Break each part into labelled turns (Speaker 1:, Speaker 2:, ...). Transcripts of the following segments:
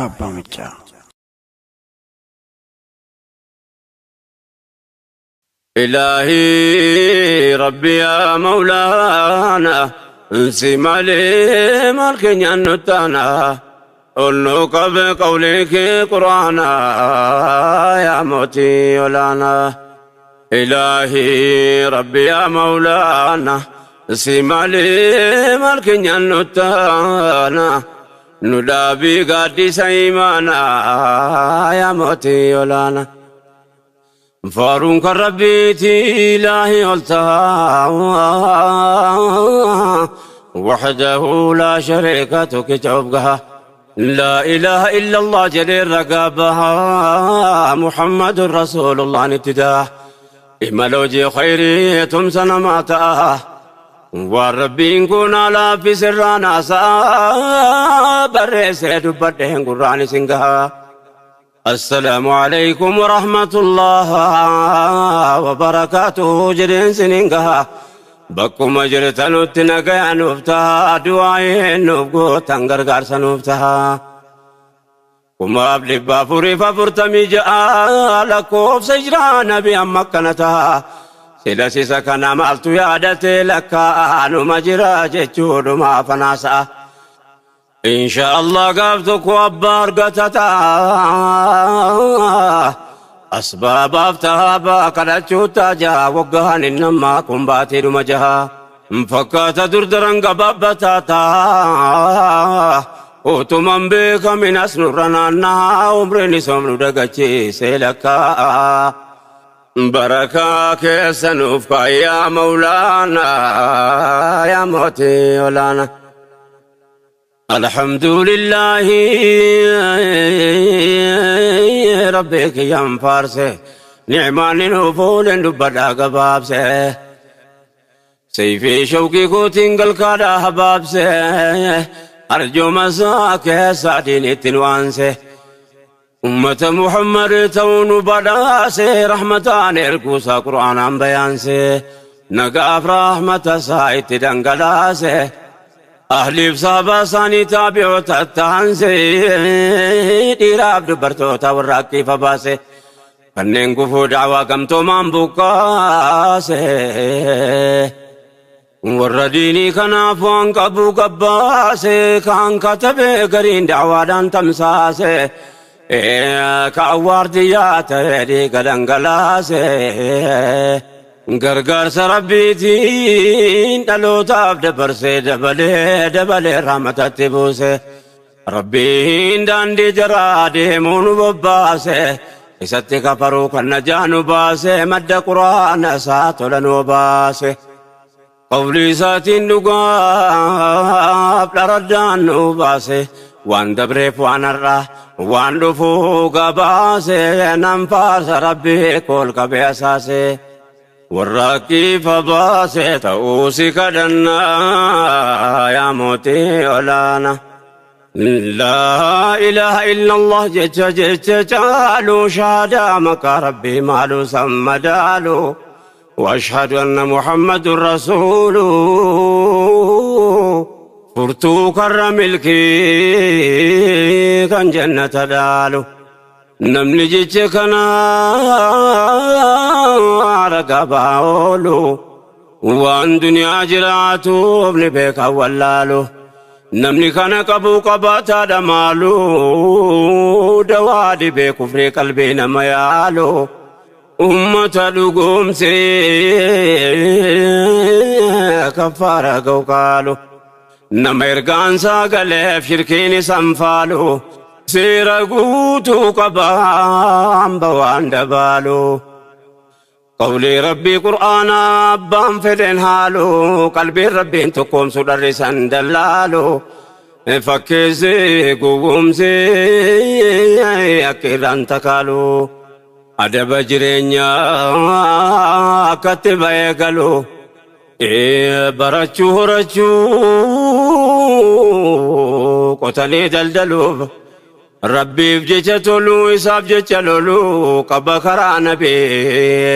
Speaker 1: Raayyaa Abbaa Maccaa.
Speaker 2: إلهي ربي يا مولانا انسي مالي مالك نتانا قلنك بقولك قرآنا يا موتي ولانا. إلهي ربي يا مولانا انسي مالي مالك نتانا ندابي قادي سيمانا يا موتي ولانا. فارون كربيتي إلهي قلتها وحده لا شريك تكتبها لا إله إلا الله جليل رقابها محمد رسول الله نتداه إما لو جي خيري تمسنا ما تاه والربي نكون على في سرانا سا بريس دبتين قرآن سنگها. السلام عليكم ورحمة الله وبركاته جرين سنينها بكم أجرتن تنقى نفتها دعائين نفقو تنقر سنفتها وما أبلي بافوري فافرتمي جاء لكوف سجران بأمكنتها سلسي سكنا مالتو يادتي لك أنو مجرى جتشود ما فناسا إن شاء الله قابتك وأبار قتتا أسباب أفتها كرتشوتا جا وقهن إنما كن باتي مجها فكات دردرن قبابتاتا وتمن بك من أسنرنا عمرني سمر دقتي سيلكا بركة كيسنوفك يا مولانا يا موتي ولانا. الحمد لله ربك يا فارسه نعمان نفول دبدا قبابسه سيفي شوقي كوتين قلقادا حبابسه أرجو مساك سعدين تنوانسه أمة محمد تون بداسه رحمتان إركوسا قرآن بيانسه نقاف رحمة سايت دنقلاسه أهلي بصابة ساني تابعو تتانسي ديراب دبرتو تورقي فباسي فنين كفو دعوة كمتو من بقاسي ورديني كنافوان قبو قباسي كان كتبي قرين دعوة دان تمساسي كأوار دياتي دي قدنقلاسي gargaarsa rabbiitiin dhalootaaf dabarsee dabalee dabalee rahmatatti buuse rabbiin daandii jaraa deemuu nu bobbaase isatti kafaruu kan najaa nu baase madda quraana isaa tola nu baase qawlii isaatiin dhugaaf dharaddaan nu baase waan dabreef waan har'aa waan dhufuu gabaase nan faarsa rabbii kool qabee asaase والراكي فباسي تأوسي كدنا يا موتي ولانا. لا إله إلا الله جت جت جالو شهادة مكا ربي مالو سمدالو وأشهد أن محمد رسول فرتو كرم ملكي كان جنة دالو namni jecha kana ragaa oolu waan duniyaa jiraatuuf ni beeka wallaalu namni kana qabu qabaataadha maalu dawaa dhibee kufrii qalbii nama yaalu ummata dhugoomsee kaffaara ga'u qaalu nama ergaan sagaleef shirkiin isan faalu seera guutuu qabaan bawaan dabaalu qawlii rabbii qur'aana abbaan fedhen haalu qalbiin rabbiin tokkoomsu dharrisan dallaalu fakkeessee gowwoomsee akka irraan takaalu adaba jireenyaa akkatti ba'ee galu barachuu horachuu qotanii daldaluuf rabbiif jecha toluu isaaf jecha loluu qaba karaa nabii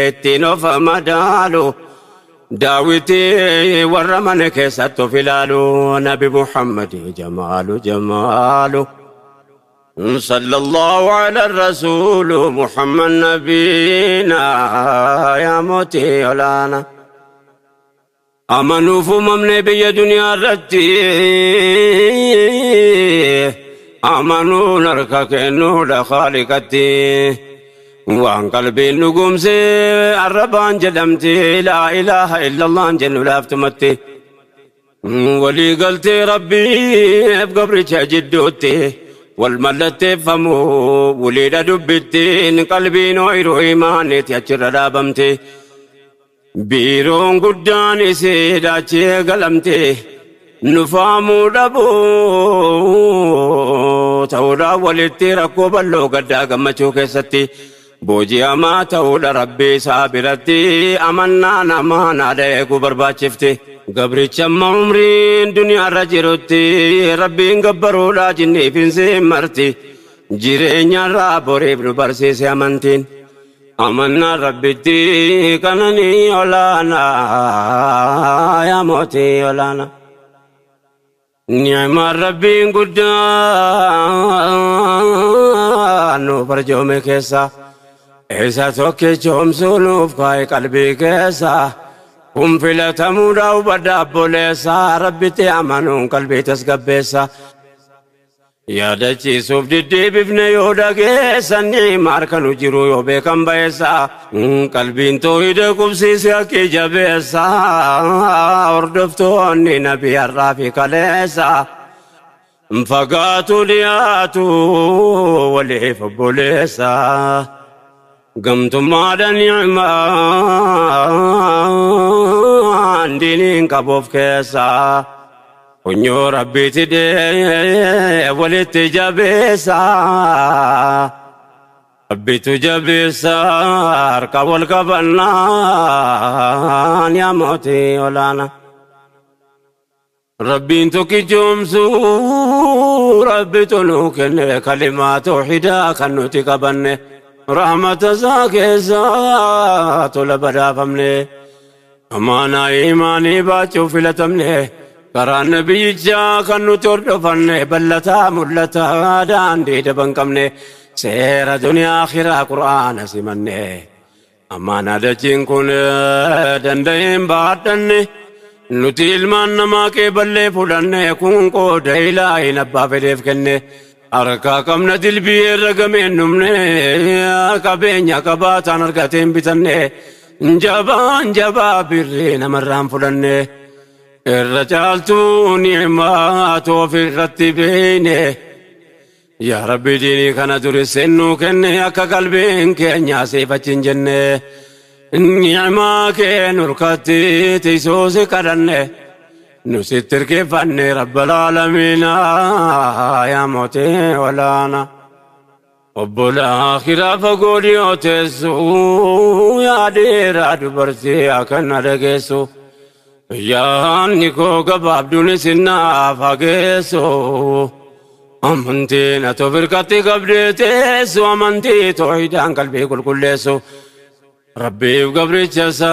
Speaker 2: ittiin of madaalu daawwitii warra mana keessatti of ilaalu nabi Muhammad jamaalu jamaalu. صلى الله على الرسول محمد نبينا يا موتي ولانا أمنوا فممن بي دنيا رتي أمنوا نركك نور خالقتي وعن قلبي نقوم سي الربان جدمتي لا إله إلا الله جن ولافتمتي ولي قلت ربي بقبرك جدوتي والملت فمو وليد دبتين قلبي نوير إيماني تأجر رابمتي بيرون قداني سيداتي قلمتي نفامو دبو تورا ولتي ركوب اللو قدا قمتو كيستي بوجي أما تورا ربي سابرتي أمنا نمانا ديكو برباچفتي قبري چم عمرين دنيا رجرتي ربي قبرو لا جني فين مرتي جيرين رابوري ابن برسيس أمنتين أمنا ربتي كنني ولانا يا موتي ولانا نعم ربي قدان فرجو میں کیسا ایسا تو کہ چوم سنوف کائے قلبی کیسا هم فلتمودا وبدا بوليسا ربي تأمنون قلبي تسقبيسا يا دچي سوف ددي بفن يودا كيسا نعم أركنو جرو يوبي كم بيسا قلبي انتو يدكم سيسا كي جبيسا وردفتوني نبي الرافي كليسا فقاتو لياتو وليف بوليسا قمت ما نعمان دينين كبوف كيسا ونيو ربي تدي ولدت جبيسا ربي تجبيسا اركب الكبنان يا موتي ولانا ربي انتو كي جمسو ربي تنوكن كلمات وحدا كنوتي كبني رحمة زاكي لبدا فمني أمانا إيماني باتشو فلتمني كران بيجا كنو تردفني بلتا ملتا داندي دبنكمني سير دنيا آخرة قرآن سمني أمانا دجين كون دندين باتني نتيل من ما كبلي فلني كون كو ديلاي نبا فديف كني أركا كم ندل بير رقمين نمني كبين يا كباتان أركتين بتني جبان جبا برين مرام فلني الرجال نعمات في الرتبين يا ربي ديني كان درسنو كني أكا قلبين كن سيفة جنة نعمة كن ركتي تيسوس كرني نستر كيفني رب العالمين يا موتي ولانا رب الآخرة فقولي وتسو يا دير أدبرتي أكن رقيسو يا نيكو قباب دون سنا فقيسو أمنتي نتوفركتي قبل تيسو أمنتي توحيدان قلبي كل كليسو ربي وقبري جسا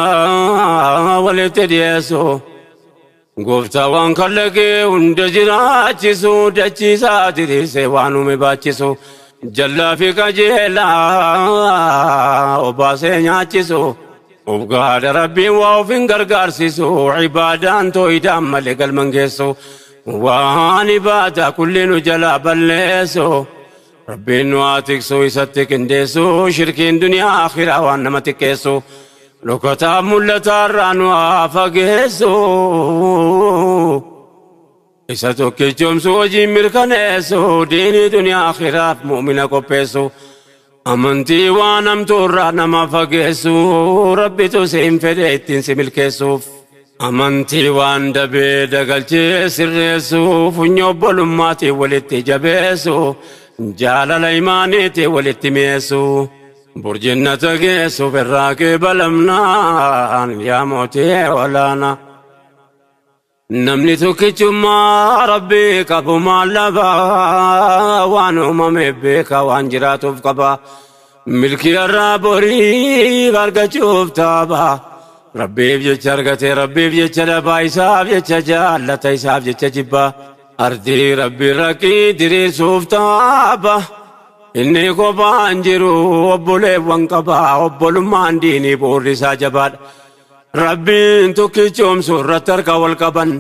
Speaker 2: ولتديسو گفتا وان کلگے اند جراچسو دچی ساتری سے وانو میں باچسو جلا فی کجیلا اوباسے نیاچسو وقال ربي واوفين غرغارسيسو عبادان تو إدام ملك المنجسو وان باتا كل نجلا بلسو ربي نواتك سو يستك اندسو شركين دنيا آخرة وانما تكيسو لو ملتا رانوا فقيسو إساتو كيجومسو وجي مركنسو ديني دنيا آخرة مؤمنة كوبيسو أمنتي وانم تورا ما فقيسو ربي تسيم فديتين سملكيسو أمنتي وان دبي دقلتي سرسو فنيو بولماتي ولتي جبيسو جالل إيمانيتي ولتي ميسو برجنة تقيسو في الراكب الأمنان يا موتي ولانا نمني تكتما ربي كبو ما لبا وانو ممي بك وان جراتو فقبا ملكي الرابوري غرق شوف تابا ربي بجتشرقتي ربي بجتشربا إساب جتشجالة إساب جتشجبا Ardii rabbi rakkii diriirsuuf taaba. Inni kophaan jiru obboleewwan qaba. Obbolummaan diinii bu'uurri isaa jabaadha. Rabbiin tokkichoomsu irratti harka wal qaban.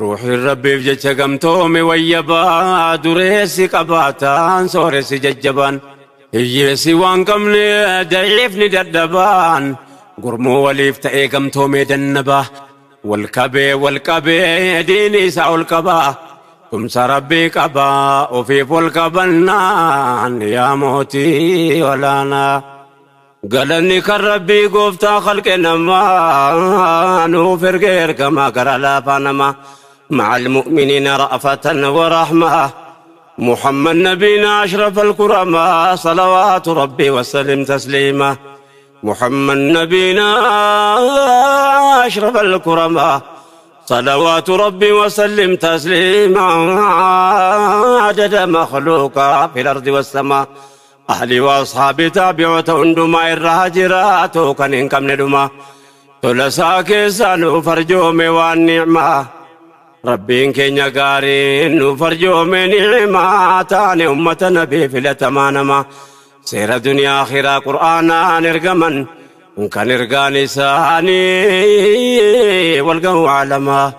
Speaker 2: Ruuxiin rabbiif jecha gamtoome wayyabaa. Dureessi qabaataan sooressi jajjabaan. Hiyyeessi waan qabne daciifni dadhabaan. Gurmuu waliif ta'ee gamtoomee dannabaa. Wal qabee wal qabee diinii isaa ol qabaa. Tumsa rabbii qabaa ofiif wal qabannaan yaa mootii olaanaa. Galanni kan rabbii gooftaa khalqe namaa nuuf erge ergamaa gara laafaa namaa. مع المؤمنين رأفة ورحمة محمد نبينا أشرف الكرماء صلوات ربي وسلم تسليما. محمد نبينا أشرف الكرماء صلوات ربي وسلم تسليما. عدد مخلوقا في الأرض والسماء. أهلي وأصحابي تابعوا هندما الراجرات كان إنكم ندما تلسا كيسان فرجومي والنعمة. ربين كينيا قارين فرجومي نعمة تاني أمة نبي في الأتمانما. سير دنيا آخرة قرآنا نرقمن كان إرقاني ساني والقو عالما.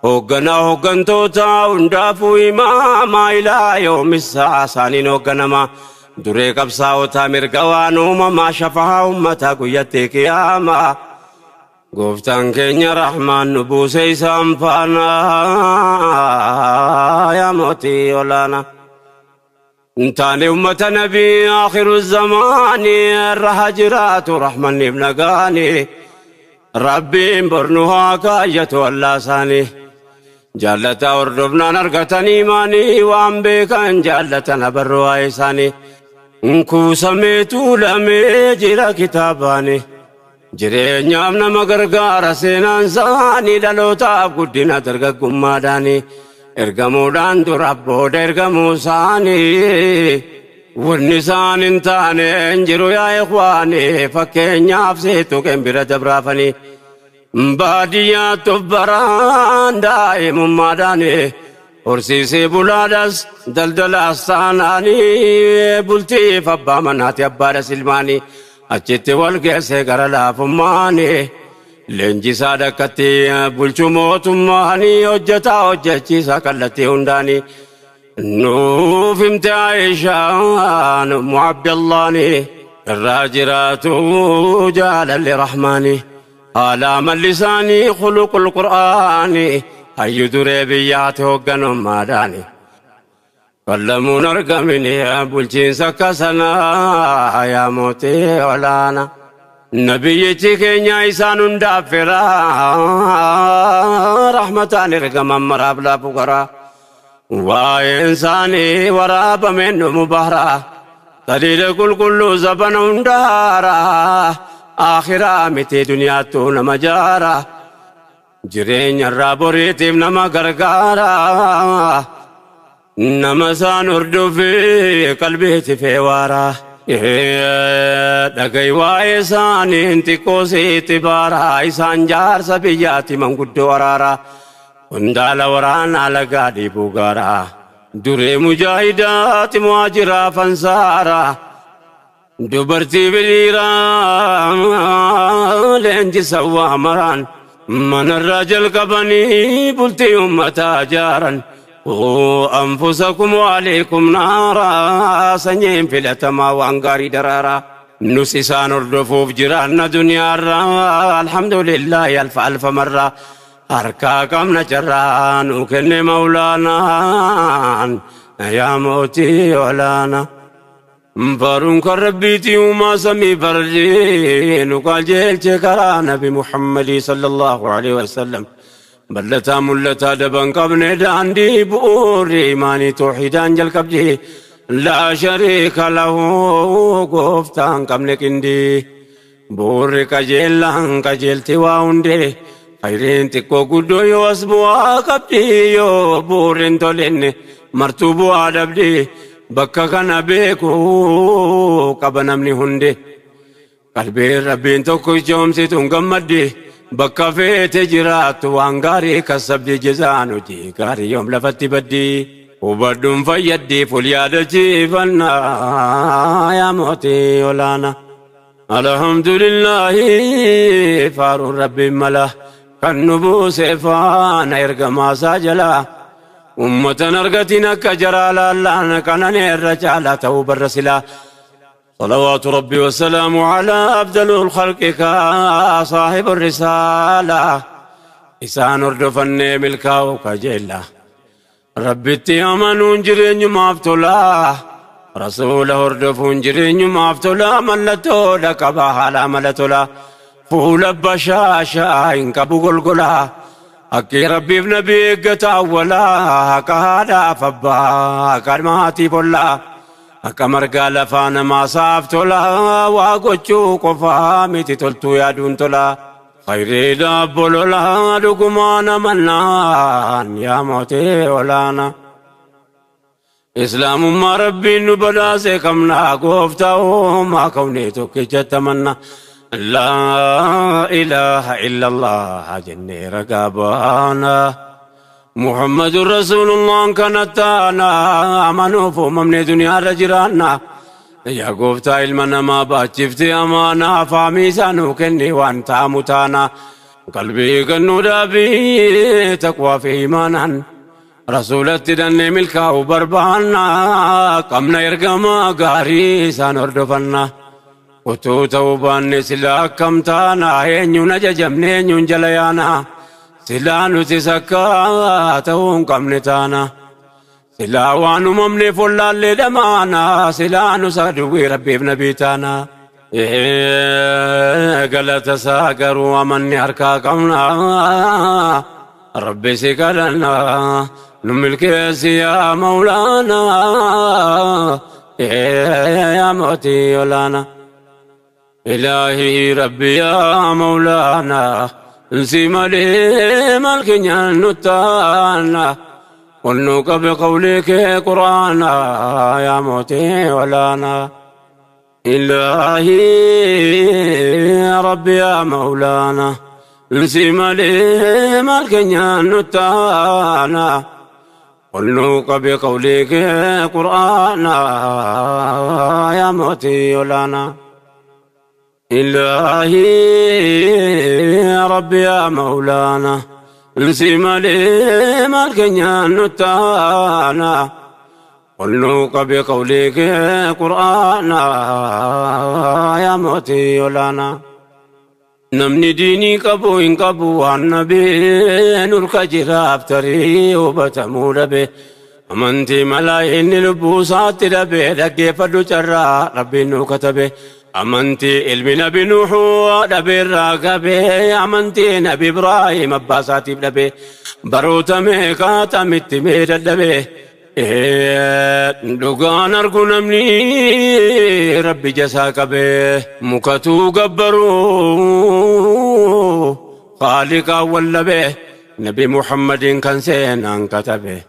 Speaker 2: هوغنا هوغنتوتا وندافو إماما إلى يوم الساعة ساني نوغنما. دري قبصاوتا مرقوان أمما شفها أمتا قيتي قياما. قفتان كينيا رحمن نبوسي سامفانا يا موتي ولانا. انتاني أمة نبي آخر الزمان الرهجرات رحمن ابن قاني. ربي برنها كاية واللاساني. جالتا وردبنا نرقتني ماني وان بكان جالتا نبروا إيساني. انكو سميتو لمي جرا كتاباني. jireenyaaf nama gargaara seenaan isaanii dhalootaaf guddina dargaggummaadhaani. Ergamuudhaan dura booda ergamuu isaanii. Wanni isaan hin taane hin jiru yaa ikhwaani. Fakkeenyaaf seetu qembira dabraafanii. Baadiyyaatti of baraan daa'imummaadhaani. Horsiisee bulaadhas daldalaas taanaanii. Bultiif abbaa manaati abbaadhas ilmaanii. Achitti wal geesse gara laafummaani. Leenjisaa dhakkatti bulchuu mootummaanii hojjetaa hojjechiisaa kallattii hundaanii. Nuuf himte Aayishaan Ummu Abdallaani. Irraa jiraatu jaalalli Rahmaani. Haala amalli isaanii khuluqul Qur'aani. Hayyu duree biyyaatti hoogganummaadhaani. Kallamuun argamini bulchiinsa akka sanaa yaa mootii olaanaa. Nabiyyichi keenya isaan hundaaf firaa rahmataan ergaman maraaf laafu garaa. Waa'een isaanii waraabameen dhumu bahraa. Taliila qulqulluu zabana hundaaraa. Akhiraa miti duniyaattuu nama jaaraa. Jireenya irraa boriitiif nama gargaaraa. Nama isaan hordofee qalbiitti feewaaraa. Dhaga'i waa'ee isaaniin xiqqoo sitti baaraa. Isaan jaarsa biyyaatti manguddoo araaraa. Qondaala waraanaa lagaa dhiibuu gaaraa. Duree mujaahidaati muhaajiraa fansaaraa. Dubartii biliiraa leenjisa waa maraan. Manarraa jalqabanii bultii uummataa jaaran. أنفسكم وعليكم نارا سنين في الأتما وأنقاري درارا نسيسان الرفوف جيران دنيا الحمد لله ألف ألف مرة أركاكم نجران وكن مولانا يا موتي ولانا فارونك ربيتي وما سمي فرجين وقال جيل كرانا بمحمد صلى الله عليه وسلم بلتا ملتا دبن قبن داندي بؤور إيماني توحيدان جل قبدي لا شريك له قفتان قبن كندي بؤور كجيلان كجيلتي واوندي خيرين تكو قدو يوسبوا قبدي يو بؤور تولين مرتوبوا عدبدي بكا كان بيكو قبن أمني هندي قلبي ربين توكو جومسي تنقمدي Bakka feete jiraattu waan gaarii kasabdi jezaan hojii gaarii yoom lafatti baddi. Hubadhuun fayyaddi ful yaadachiifannaa yaa mootii olaanaa. Alhamdulillahi faaruun rabbiin mala kan nu buuse faana ergamaa isaa jalaa. Ummatan argatiin akka jaraa laallaan kananeerra caalaa ta'uu barra silaa. صلوات ربي والسلام على أفضل الخلق صاحب الرسالة إسان أردفن ملكاو كجيلا ربي تيامنون جرين مافتولا رسوله أردفون جرين مافتولا ملتو لك بحالا ملتولا فول بشاشا إنك بقلقلا أكي ربي بنبيك تأولا كهذا فبا كرماتي بولا Akka margaa lafaa namaa saaf tola waa gochuu qofaa miti toltuu yaaduun tola. Khayriidha bololaa dhugumaan amannaan yaa mootii olaanaa. Islaamummaa rabbiin nu badhaase qabnaa gooftaa uumaa kawnee tokkichatti amanna. Laa ilaaha illallah jennee ragaa baana. محمد رسول الله كانت أنا أمانوف وممني دنيا رجرانا يا قفتا علمنا ما باتشفتي أمانا فاميزانو كني وانت متانا قلبي كنو دابي تقوى في إيمانا رسولتي دني ملكا وبربانا قمنا يرقما قاري سانوردفنا وتو توبان سلا كمتانا ينيو نججمني ينيو جليانا Silaa nuti sakkaa ta'uu hin qabne taana. Silaa waan uumamneef wallaallee dhamaana. Silaa nu saduwwii rabbiif nabii taana. Galata isaa garuu amanni harkaa qabna. Rabbi si kadhanna. Nu milkeessi yaa Mawlaana. Yaa mootii olaanaa. Ilaahii rabbi yaa Mawlaana. انسي مالي مالك نتانا ونوك بقولك قرآنا يا موتي ولانا إلهي يا ربي يا مولانا انسي مالي مالك نتانا ونوك بقولك قرآنا يا موتي ولانا إلهي يا ربي يا مولانا انسي مالي مالك نتانا ونوك بقولك قرآنا يا موتي ولانا نمني ديني قبو إن قبو النبي نلك جراب تري وبتمور به أمنتي ملايين لبوسات ربي لكيف فدو ربي نكتبه أمنتي علم نبي نوح نبي الراقبي أمنتي نبي إبراهيم أباساتي بنبي بروت ميقات متمير النبي دوغان أرجو نمني ربي جساك به مكتو قبرو خالق أول به نبي محمد كان سينان كتبه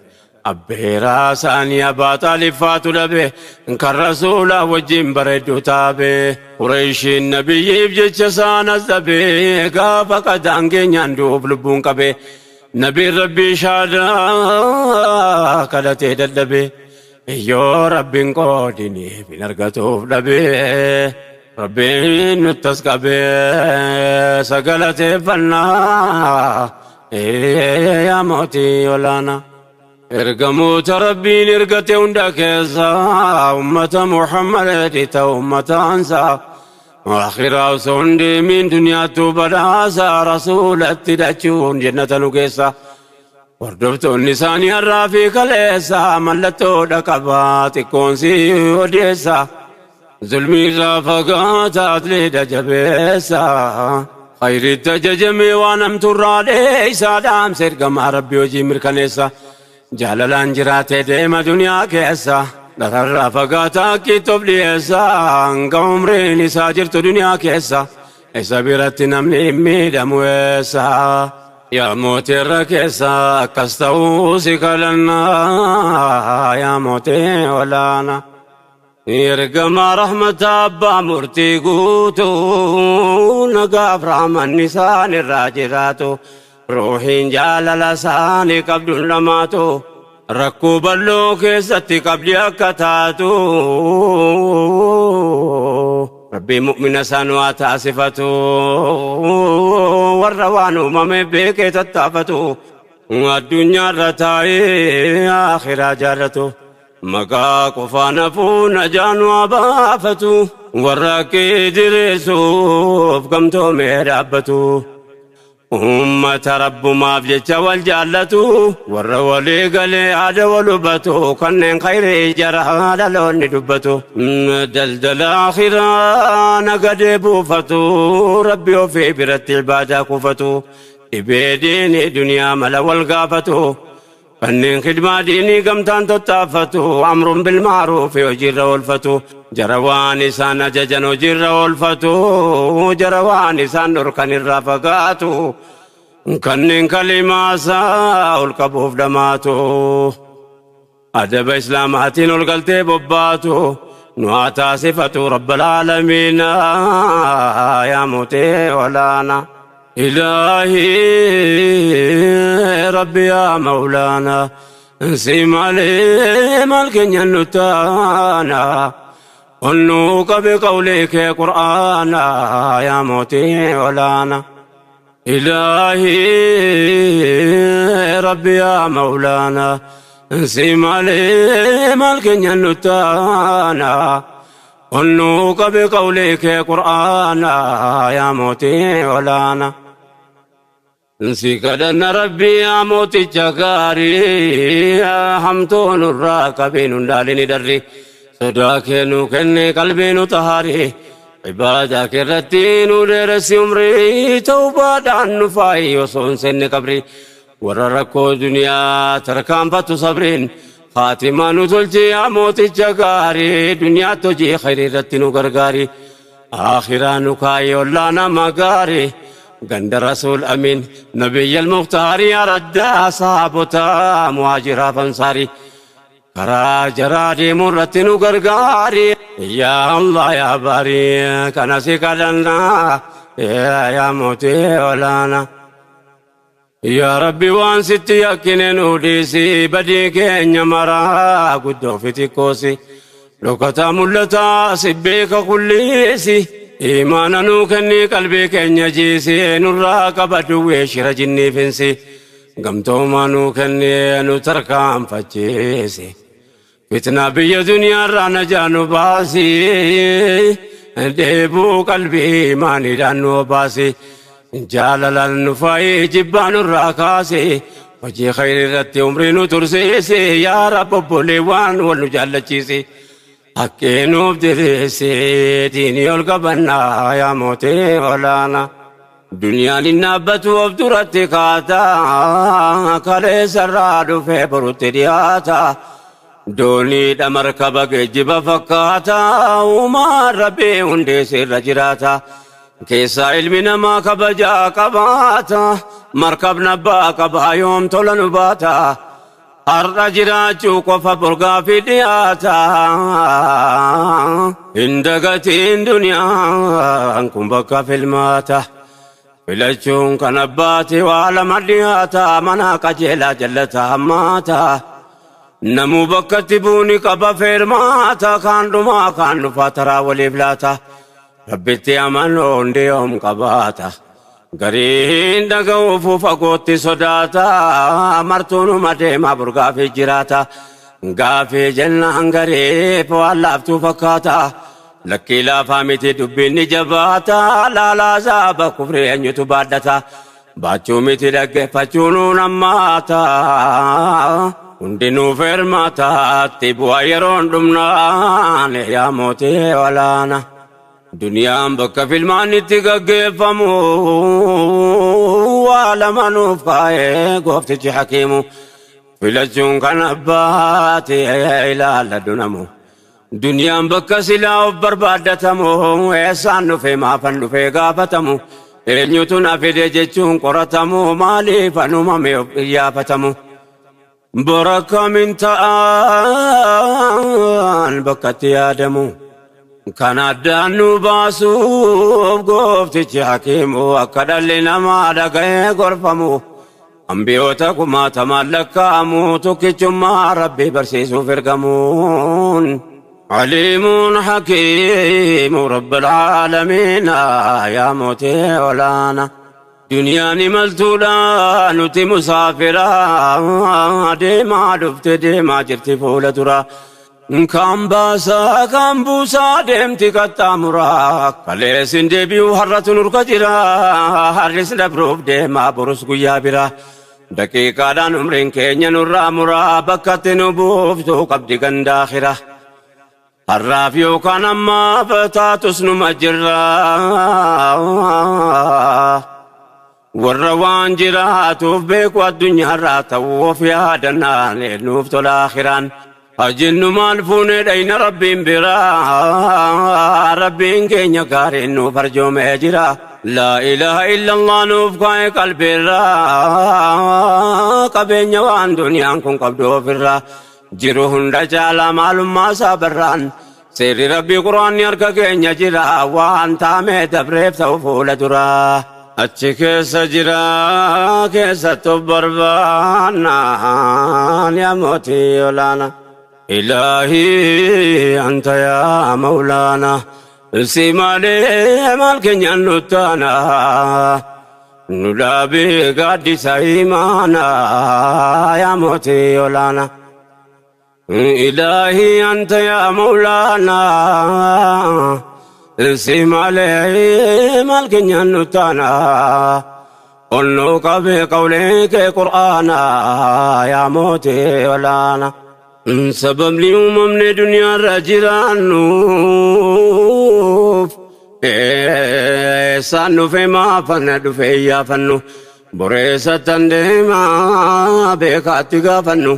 Speaker 2: أبيرا ساني أبا طالب فاتو لبه إنك الرسول وجين بردو تابه قريش النبي بجيش سانا الزبي قافا قد أنجين يندوب لبون كبه نبي ربي شادا كدتي ددبه يو ربي قودني بنرقتوف لبه ربي نتسكبه سقلتي فنا يا موتي ولانا ارقموت ربي نرقتي وندكيسا أمة محمد أمة أنسا وآخر سندي من دنيا تبداسا رسول التدجون جنة نقيسا وردفت النسان الرافق ليسا ملتو دكبات كونسي وديسا ظلمي رافقات أتلي دجبيسا خير التججمي ونمت الراليسا دام سرقم ربي وجي مركنيسا جاللان جراتي ديما دنيا كيسا لترافقاتا كتب ليسا انك عمري نساجرت دنيا كيسا إسا بيرت نمني ميدم ويسا يا موتي الركيسا كستوسك لنا يا موتي ولانا. Ergamaa rahmata abbaa murtii guutuu, nagaaf rahmanni isaan irraa jiraatu, ruuhiin jaalala isaanii qabduun lamaatu, rakkoo bal'oo keessatti qabdi akka taatu. Rabbii mu'mina isaan waa taasifatu, warra waan uumame beekee tattaafatu, addunyaarra taa'ee akhiraa jaallatu. Maqaa qofaan hafuu najaan waa baafatu, warra kee diriirsuuf gamtoomee dhaabbatu. Ummata rabbumaaf jecha wal jaallatu, warra walii galee haada wal hubatu, kanneen khayrii jara dhaloonni dubbatu. Daldala akhiraa nagadee buufatu, rabbi ofii biratti ibaadaa kuufatu, dhibee diinii duniyaa mala wal gaafatu. Kanneen khidmaa diinii gamtaan tottaafatu, amruun bilmaaruufi hojiirra oolfatu, jara waan isaan ajajan hojiirra oolfatu, jara waan isaan dhorkan irraa fagaatu, kanneen kalimaasaa ol qabuuf dhamaatu, adaba islaamaatiin ol galtee bobbaatu, nu haa taasifatu rabbal aalamiina yaa mootee olaana. إلهي ربي يا مولانا، سيمالي مالك نتانا قلنوك بقولك قرآنا يا موتي ولانا. إلهي ربي يا مولانا، سيمالي مالك نتانا قلنوك بقولك قرآنا يا موتي ولانا. Si kadhanna rabbii yaa mooticha gaarii, hamtuu nurraa qabii nun dhaalini darri, sodaa kee nu kenne qalbii nu tahaari, ibaadaa kee irratti nu dheeressi umrii, tawbaadhaan nu faayi osoo hin seenne qabri, warra rakkoo duniyaa tarkaanfatu sabriin khaatimaa nu tolchi yaa mooticha gaarii, duniyaatti hojii khayrii irratti nu gargaari, akhiraa nu kaayi ollaa nama gaarii, ganda رسول أمين نبي المختار يا ردا صحابتا مهاجرا فانصاري كرا جرادي مرتن غرغاري يا الله يا باري كان سكدنا يا موتي ولانا. يا ربي وان ستي يكن نوديسي بدي كين مرا قدو في تكوسي لوكتا ملتا سبيك كليسي إيمانا نو كني قلبي كن جيسي نرا قبدو شر جني فنسي قمتو ما نو كني نو تركام فجيسي فتنة بي دنيا رانا جانو باسي ديبو قلبي ماني دانو باسي جالل النفاي جبان الراكاسي وجي خير رت عمري نو ترسيسي يا رب بوليوان ونجالچيسي haqqee nuuf diriirsi diinii ol qabannaa yaa mootii olaanaa. Duniyaan hin dhaabbatu of duratti kaata, kaleessarraa dhufee borutti dhiyaata. Dooniidha markaba geejjiba fakkaata, uumaan rabbii hundeesse irra jiraata. Keessaa ilmi namaa kabajaa qabaata, markabni abbaa qabaa yoom tola nu baata. Har'a jiraachuu qofa borgaa fi dhiyaata. Hin dagatiin duniyaan kun bakka filmaata. Filachuun kan abbaati waa lama dhiyaata, mana qajeelaa jallata hammaata. Namuu bakkatti buuni qaba feermaata, kaan dhumaa kaan dhufaa taraa waliif laata. Rabbitti amanuu hundi yoom qabaata. Gariin dhaga'uuf fagootti sodaata, martuunuma deemaa burgaafii jiraata. Gaafii jennaan gariif waan laaftuu fakkaata. Lakkii laafaa miti dubbiin ni jabaata, laalaa saaba kufrii eenyutu baadhata. Baachuu miti dhaggeeffachuu nuun hammaata. Hundinuu feermaataatti bu'aa yeroon dhumnaan yaa mootii olaana. Duniyaan bakka filmaan itti gaggeeffamu waa lama nuuf kaa'ee gooftichi hakiimu. Filachuun kan abbaati ilaalladhu namu. Duniyaan bakka silaa of barbaaddatamu, eessaan dhufee maafan dhufee gaafatamu. Eenyutu na fide jechuun qoratamu, maaliif anumame of iyyaafatamu. Baraka min ta'an bakkatti yaadamu. Kan addaan nu baasuuf gooftichi hakiimu akka dhalli namaa dhaga'ee gorfamu. Ambiyoota kumaatamaan lakkaa'amu tokkichummaa Rabbii barsiisuuf ergamuun. Aliimuun hakiimu Rabbil aalamiina yaa mootii olaana. Duniyaan imaltuudha nuti musaafira deemaa dhufte deemaa jirti fuula dura. Kan baasaa kan buusaa deemti qaxxaamuraa kaleessin deebi'u har'atu nurka jira har'is dabruuf deemaa borus guyyaa bira daqiiqaadhaan umriin keenya nurraa muraa bakkatti nu buuftuu qabdi gandaakhira har'aaf yookaan ammaaf taatus numa jirra warra waan jiraatuuf beeku addunyaarraa ta'uu of yaadannaan nuuf tola akhiraan. Ajinnu maal fuunee dhayna Rabbiin biraa Rabbiin keenya gaariin nuuf arjoomee jira. Laa ilaaha illallah nuuf kaa'e qalbiirraa qabeenya waan duniyaan kun qabdu ofirraa jiru hunda caalaa maalummaa isaa barraan seerri Rabbii quraanni harka keenya jira waan taamee dabreef ta'u fuula duraa. Achi keessa jira keessattuu barbaannaan yaa mootii olaanaa. إلهي أنت يا مولانا سيمالي مالك نتانا نلابي قد سيمانا يا موتي ولانا إلهي أنت يا مولانا سيمالي مالك نتانا قلنوك بقولك قرآنا يا موتي ولانا Sababni uumamne duniyaarra jiraannuuf eessaan dhufe maafanna dhufe iyyaafannu boreessattan deemaa beekaatti gaafannu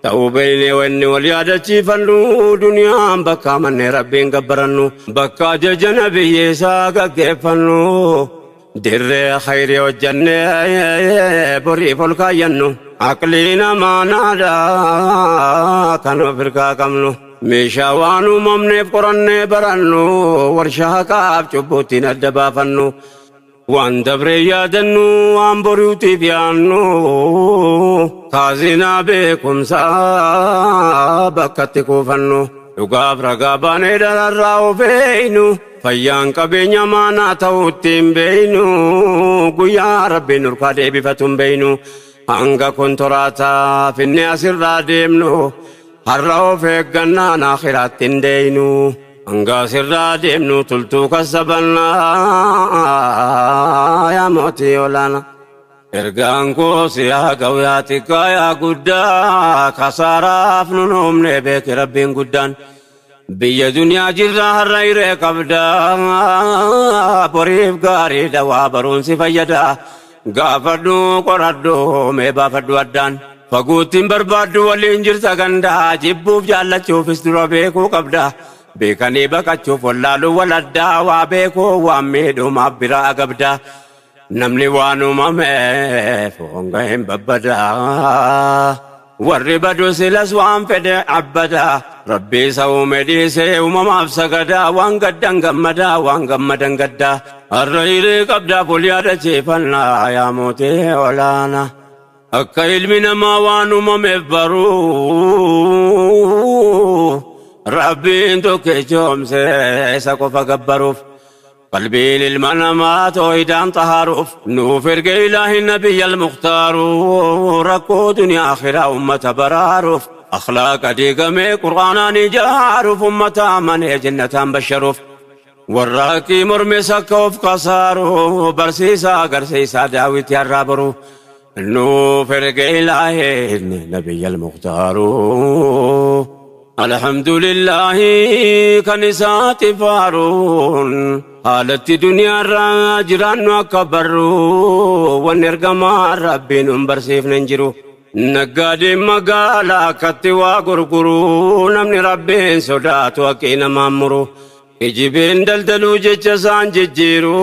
Speaker 2: ta'uu beeknee wanni wal yaadachiifannu duniyaan bakka amannee Rabbiin gabbarannu bakka ajaja nabiyyeessaa gaggeeffannu dirree khayrii hojjannee boriif ol kaayyannu. Aqlii namaa naadaa kan of hirkaa qabnu meeshaa waan uumamneef qorannee barannu warshaa haqaaf cubbuuttiin adda baafannu waan dabree yaadannu waan boriitiif yaannu kaazinaa beekumsaa bakkatti kuufannu dhugaaf ragaa baanee dararraa of eeynu fayyaan qabeenya maanaa ta'uutti hin beeynu guyyaa Rabbiin nurkaa deebifatu hin beeynu. Hanga kontoraataa finne asirraa deemnu har'a of eeggannaan akhiraatti hin deeynu. Hanga asirraa deemnu tultuu kasabannaa yaa mootii olaanaa. Ergaan koo si haa ga'u yaa xiqqaa yaa guddaa kasaaraaf nun uumne beeki Rabbiin guddaan. Biyya duniyaa jirra har'a hiree qabdaa boriif gaariidha waa baruun si fayyada. Gaafadhu qoradhu mee baafadhu addaan faguuttiin barbaaddu waliin jirta gandaa jibbuuf jaallachuufis dura beekuu qabda beekanii baqachuuf wallaaluu waladdaa waa beekuu waan miidhumaaf biraa gabda namni waan uumameef honga hin babbadaa warri badu silas waan fedhe abbadaa Rabbii isa uume dhiisee uumamaaf sagadaa waan gaddan gammadaa waan gammadan gaddaa har'a hiree qabdaaf ol yaadachiifannaa yaa mootii olaanaa. Akka ilmi namaa waan uumameef baruu Rabbiin tokkichoomsee isa qofa gabbaruuf qalbiin ilma namaa toohidaan xahaaruuf nuuf erge ilaahi nabiyya almukhtaaru rakkoo duniyaa akhiraa ummata baraaruuf akhlaaqa diigamee qur'aanaan ijaaruuf ummata amanee jannataan basharuuf warra haqqii mormes akka of kasaaru barsiisaa agarsiisaa daawwitii har'aa boru nuuf erge ilaahi nabiyya almukhtaaru. Alhamdulillahi kan isaati faaruun haalatti duniyaarraa jiraannu akka barru wanni ergamaa Rabbiin nun barsiifne hin jiru. Naggaadeen magaalaa akkatti waa gurguru namni Rabbiin sodaatu haqqii namaan muru. Ijibeen daldaluu jecha isaan jijjiiru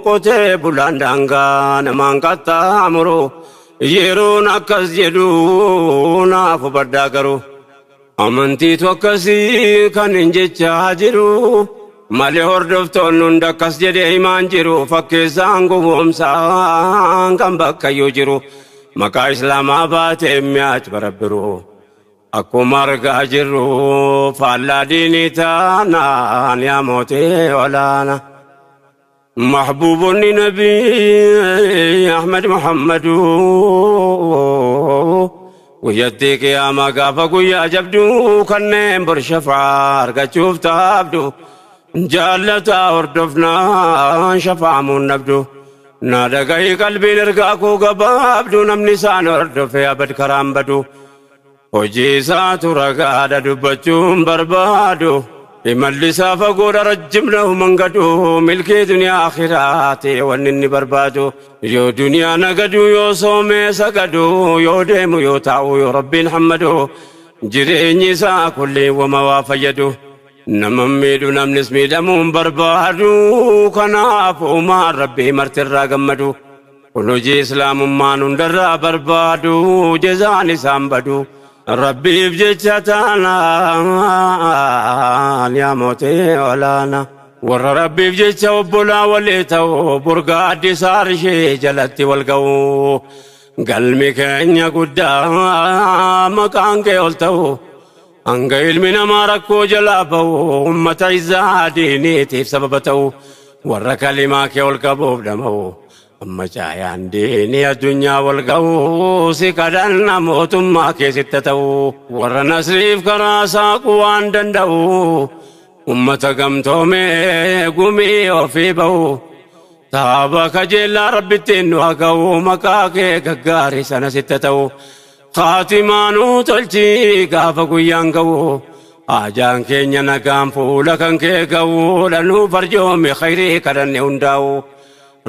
Speaker 2: qotee bulaan daangaa namaan qaxxaamuru. Yeroon akkas jedhu naaf hubadhaa garuu amantiitu akkasii kan hin jechaa jiru malee hordoftoonni hunda akkas jedhee himaan jiru fakkeessaan gowwoomsaan kan bakkayyuu jiru maqaa islaamaa baatee mi'aach barabbiru akkuma argaa jirru faallaa diinii taanaan yaa mootii olaana. Mahbuubonni Nabii Ahmad Muhammadu guyyattii qiyaamaa gaafa guyyaa jabduu kanneen bor shafaa argachuuf taabdu jaallataa hordofnaan shafaamuun dhabdu na dhagahi qalbiin ergaa koo gabaabdu namni isaan hordofe abad karaan badu hojii isaatu ragaadha dubbachuun barbaadu imalli isaa fagoodha rajjimna mangadu milkii duniyaa akhiraati wanni inni barbaadu yoo duniyaa nagadu yoo soomee sagadu yoo deemu yoo taa'u yoo rabbiin hammadu jireenyi isaa kulli wama waa fayyadu nama miidhu namnis miidhamuun barbaadu kanaaf uumaan rabbii martirraa gammadu kun hojii islaamummaan hundarraa barbaadu jezaan isaan badu rabbiif jecha taanaan yaa mootii olaana warra rabbiif jecha obbolaa walii ta'u burgaa addisaa ishee jalatti wal ga'u galmi keenya guddaa maqaan kee ol ta'u hanga ilmi namaa rakkoo jalaa ba'u ummata izzaa diiniitiif sababa ta'u warra kalimaa kee ol qabuuf dhama'u amma caayaan diinii addunyaa wal ga'u si kadhanna mootummaa keessitti ta'u warra nasriif karaa saaquu waan danda'u ummata gamtoomee gumii ofii ba'u taaba kajeellaa rabbittiin nu haa ga'u maqaa kee gaggaarii sana sitti ta'u khaatimaanuu tolchii gaafa guyyaan ga'u haajaan keenya nagaan fuula kan kee ga'u dhanuu farjoome khayrii kadhanne hundaa'u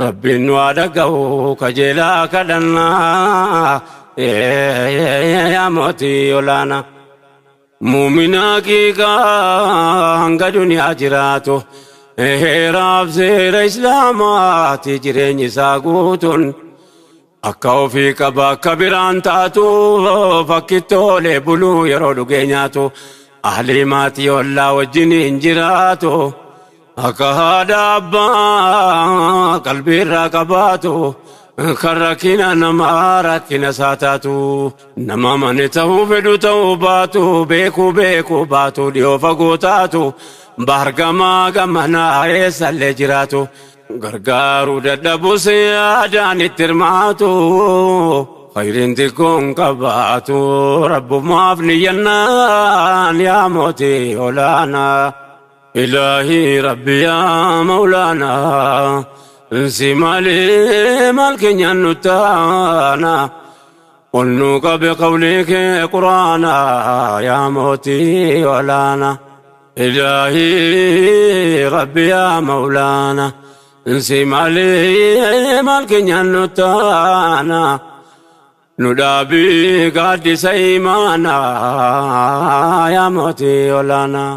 Speaker 2: rabbiin nu haa dhaga'u kajeelaa kadhannaa yaa mootii olaana. Muuminaa qiiqaa hanga duniyaa jiraatu heeraaf seera islaamaati jireenyi isaa guutuun akka ofii qaba akka biraan taatu fakkittoolee buluu yeroo dhugee nyaatu ahlii maatii ollaa wajjin hin jiraatu akka haadha abbaa qalbiirraa qabaatu kan rakkina namaa rakkina isaa taatu nama mane ta'uu fedhu ta'uu baatu beekuu beekuu baatu dhiyoo fagoo taatu baargamaa gamanaa eessallee jiraatu gargaaruu dadhabus yaadaan itti hirmaatu khayriin xiqqoon qabaatu rabbumaaf niyyannaan yaa mootii olaanaa ilaahii rabbi yaa mawlaanaa si malee maal keenyaan nu taana ol nu qabe qawlii kee quraanaa yaa mootii olaanaa ilaahii rabbi yaa mawlaanaa si malee maal keenyaan nu taana nu dhaabii gaaddisa imaanaa yaa mootii olaanaa.